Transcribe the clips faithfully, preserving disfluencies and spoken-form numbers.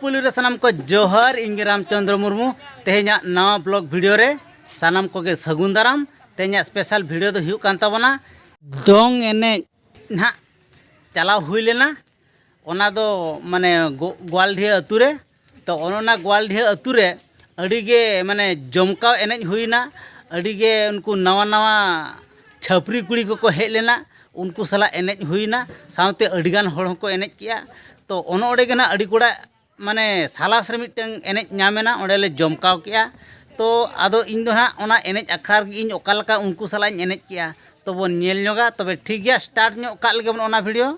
ᱯᱩᱭᱞᱩ ᱨᱮ ᱥᱟᱱᱟᱢ ᱠᱚ ᱡᱚᱦᱟᱨ, ᱤᱧ ᱜᱮ ᱨᱟᱢᱪᱚᱸᱫᱽᱨᱚ ᱢᱩᱨᱢᱩ᱾ ᱛᱮᱦᱮᱧᱟᱜ ᱱᱟᱣᱟ ᱵᱞᱚᱜ ᱵᱷᱤᱰᱤᱭᱳ ᱨᱮ ᱥᱟᱱᱟᱢ ᱠᱚᱜᱮ ᱥᱟᱹᱜᱩᱱ ᱫᱟᱨᱟᱢ᱾ ᱛᱮᱦᱮᱧᱟᱜ ᱥᱯᱮᱥᱟᱞ ᱵᱷᱤᱰᱤᱭᱳ ᱫᱚ ᱦᱩᱭᱩᱜ ᱠᱟᱱ ᱛᱟᱵᱚᱱᱟ ᱫᱚᱝ ᱮᱱᱮᱡ᱾ ᱱᱟᱦᱟᱜ ᱪᱟᱞᱟᱣ ᱦᱩᱭ ᱞᱮᱱᱟ, ᱚᱱᱟ ᱫᱚ ᱢᱟᱱᱮ ᱜᱳ- ᱜᱳᱣᱟᱞᱰᱤᱦᱟᱹ ᱟᱹᱛᱩ ᱨᱮ᱾ ᱛᱚ ᱚᱱ- ᱚᱱᱟ ᱜᱳᱣᱟᱞᱰᱤᱦᱟᱹ ᱟᱹᱛᱩ ᱨᱮ ᱟᱹᱰᱤ ᱜᱮ ᱢᱟᱱᱮ ᱡᱚᱢᱠᱟᱣ ᱮᱱᱮᱡ ᱦᱩᱭᱱᱟ, ᱟᱹᱰᱤ ᱜᱮ ᱩᱱᱠᱩ ᱱᱟᱣᱟ ᱱᱟᱣᱟ ᱪᱷᱟᱹᱯᱨᱤ ᱠᱩᱲᱤ ᱠᱚᱠᱚ ᱦᱮᱡ ᱞᱮᱱᱟ, ᱩᱱᱠᱩ ᱥᱟᱞᱟᱜ ᱮᱱᱮᱡ ᱦᱩᱭᱱᱟ, ᱥᱟᱶᱛᱮ ᱟᱹᱰᱤᱜᱟᱱ ᱦᱚᱲ ᱦᱚᱸᱠᱚ ᱮᱱᱮᱡ ᱠᱮᱜᱼᱟ᱾ ᱛᱚ ᱚᱱ ᱚᱸᱰᱮ ᱜᱮ ᱱᱟᱜ ᱟᱹᱰᱤ ᱠᱚᱲᱟ ᱢᱟᱱᱮ ᱥᱟᱞᱟᱥ ᱨᱮ ᱢᱤᱫᱴᱟᱝ ᱮᱱᱮᱡ ᱧᱟᱢ ᱮᱱᱟ, ᱚᱸᱰᱮ ᱞᱮ ᱡᱚᱢᱠᱟᱣ ᱠᱮᱜᱼᱟ᱾ ᱛᱚ ᱟᱫᱚ ᱤᱧ ᱫᱚ ᱦᱟᱸᱜ ᱚᱱᱟ ᱮᱱᱮᱡ ᱟᱠᱷᱲᱟ ᱨᱮᱜᱮ ᱤᱧ ᱚᱠᱟ ᱞᱮᱠᱟ ᱩᱱᱠᱩ ᱥᱟᱞᱟᱜ ᱤᱧ ᱮᱱᱮᱡ ᱠᱮᱜᱼᱟ, ᱛᱚ ᱵᱚᱱ ᱧᱮᱞ ᱧᱚᱜᱟ᱾ ᱛᱚᱵᱮ ᱴᱷᱤᱠ ᱜᱮᱭᱟ, ᱥᱴᱟᱨᱴ ᱧᱚᱜ ᱠᱟᱜ ᱞᱮᱜᱮ ᱵᱚᱱ ᱚᱱᱟ ᱵᱷᱤᱰᱤᱭᱳ᱾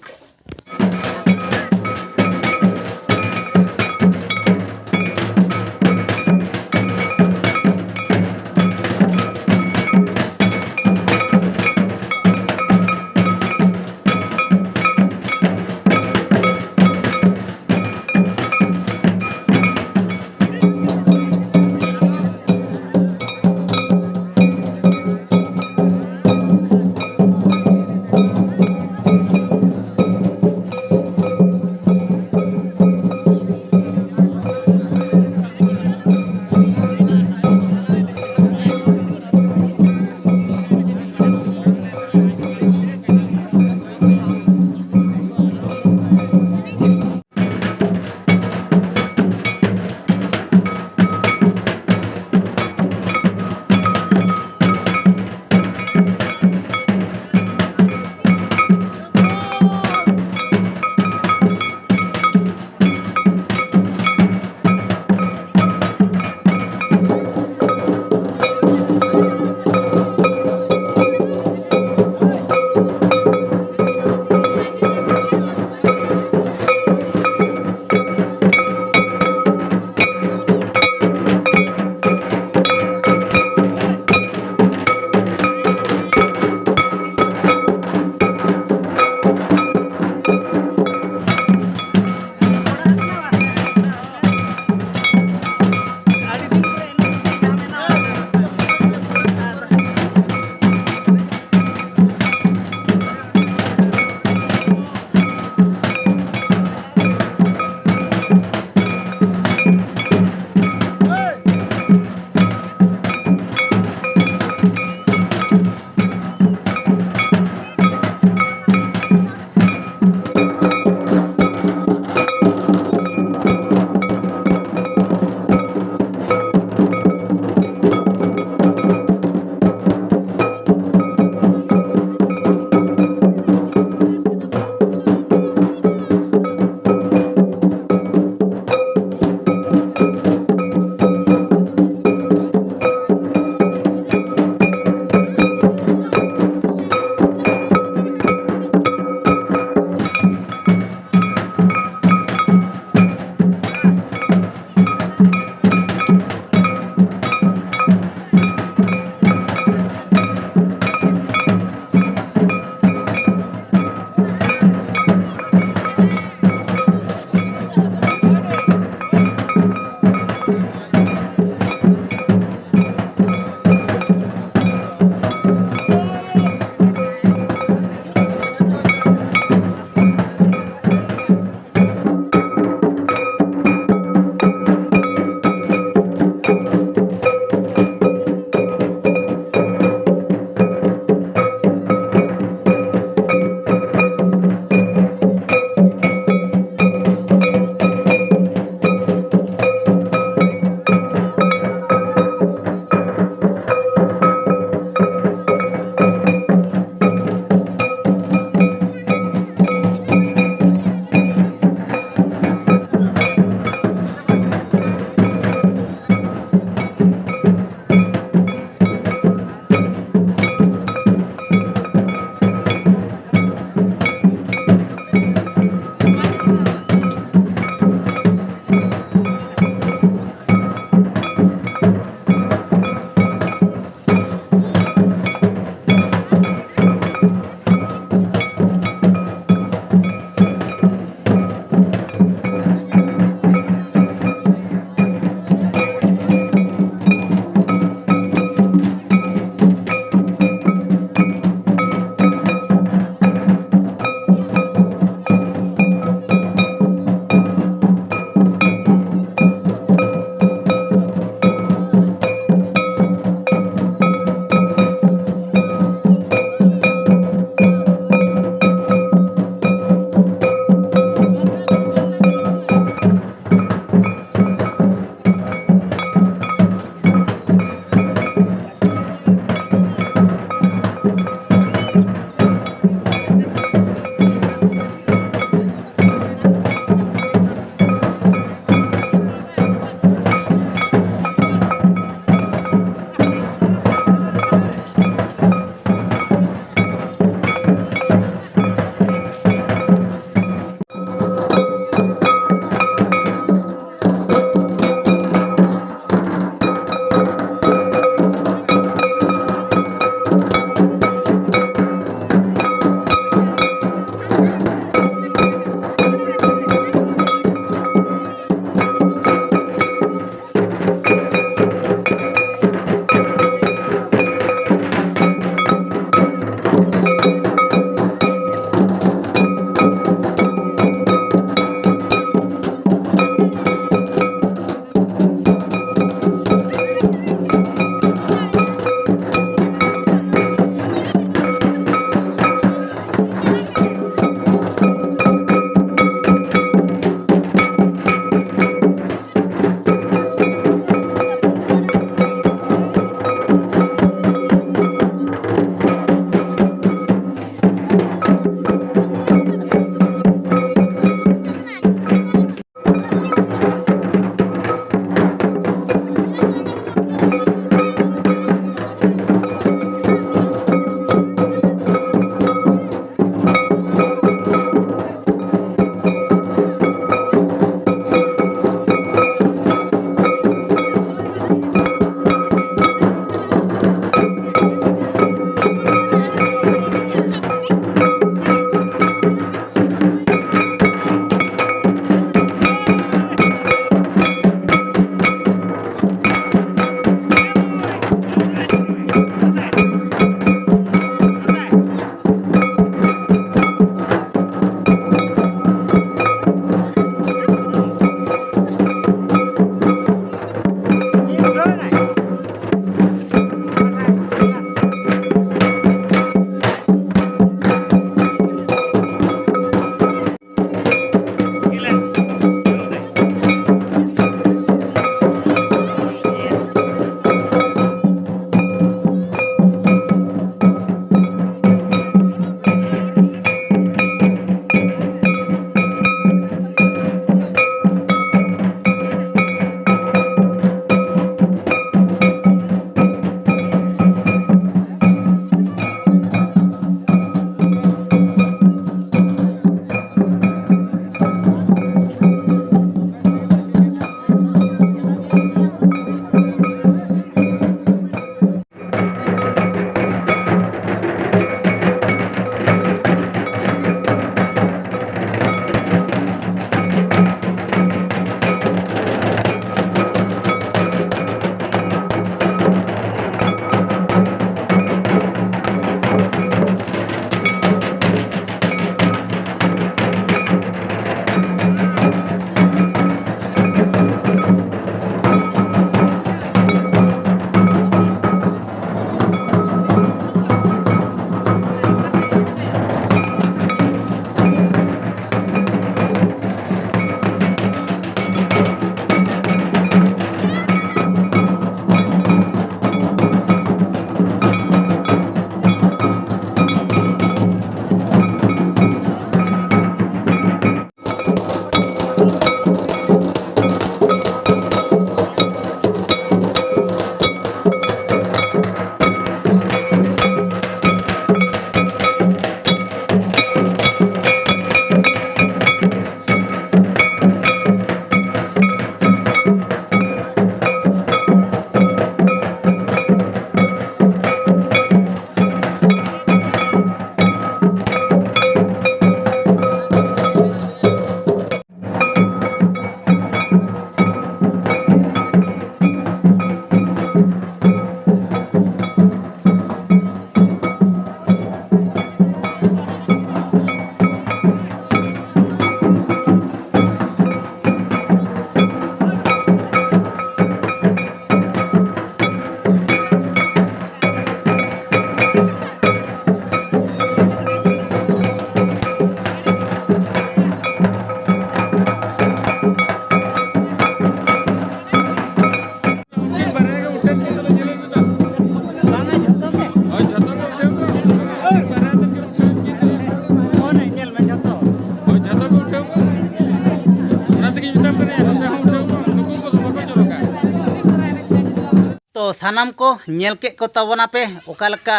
ᱛᱚ ᱥᱟᱱᱟᱢ ᱠᱚ ᱧᱮᱞ ᱠᱮᱫ ᱠᱚ ᱛᱟᱵᱚᱱᱟᱯᱮ ᱚᱠᱟ ᱞᱮᱠᱟ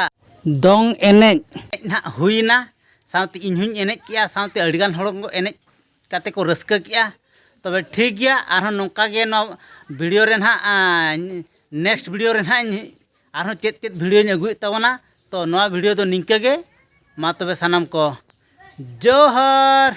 ᱫᱚᱝ ᱮᱱᱮᱡ ᱱᱟᱦᱟᱜ ᱦᱩᱭᱱᱟ, ᱥᱟᱶᱛᱮ ᱤᱧ ᱦᱚᱸᱧ ᱮᱱᱮᱡ ᱠᱮᱜᱼᱟ, ᱥᱟᱶᱛᱮ ᱟᱹᱰᱤᱜᱟᱱ ᱦᱚᱲ ᱠᱚ ᱮᱱᱮᱡ ᱠᱟᱛᱮ ᱠᱚ ᱨᱟᱹᱥᱠᱟᱹ ᱠᱮᱜᱼᱟ᱾ ᱛᱚᱵᱮ ᱴᱷᱤᱠ ᱜᱮᱭᱟ, ᱟᱨᱦᱚᱸ ᱱᱚᱝᱠᱟ ᱜᱮ ᱱᱚᱣᱟ ᱵᱷᱤᱰᱤᱭᱳ ᱨᱮ ᱱᱟᱦᱟᱜ, ᱟᱸ, ᱱᱮᱠᱥᱴ ᱵᱷᱤᱰᱤᱭᱳ ᱨᱮ ᱱᱟᱦᱟᱜ ᱤᱧ ᱟᱨᱦᱚᱸ ᱪᱮᱫ ᱪᱮᱫ ᱵᱷᱤᱰᱤᱭᱳᱧ ᱟᱹᱜᱩᱭᱮᱫ ᱛᱟᱵᱚᱱᱟ᱾ ᱛᱚ ᱱᱚᱣᱟ ᱵᱷᱤᱰᱤᱭᱳ ᱫᱚ ᱱᱤᱝᱠᱟᱹ ᱜᱮ, ᱢᱟ ᱛᱚᱵᱮ ᱥᱟᱱᱟᱢ ᱠᱚ ᱡᱚᱦᱟᱨ᱾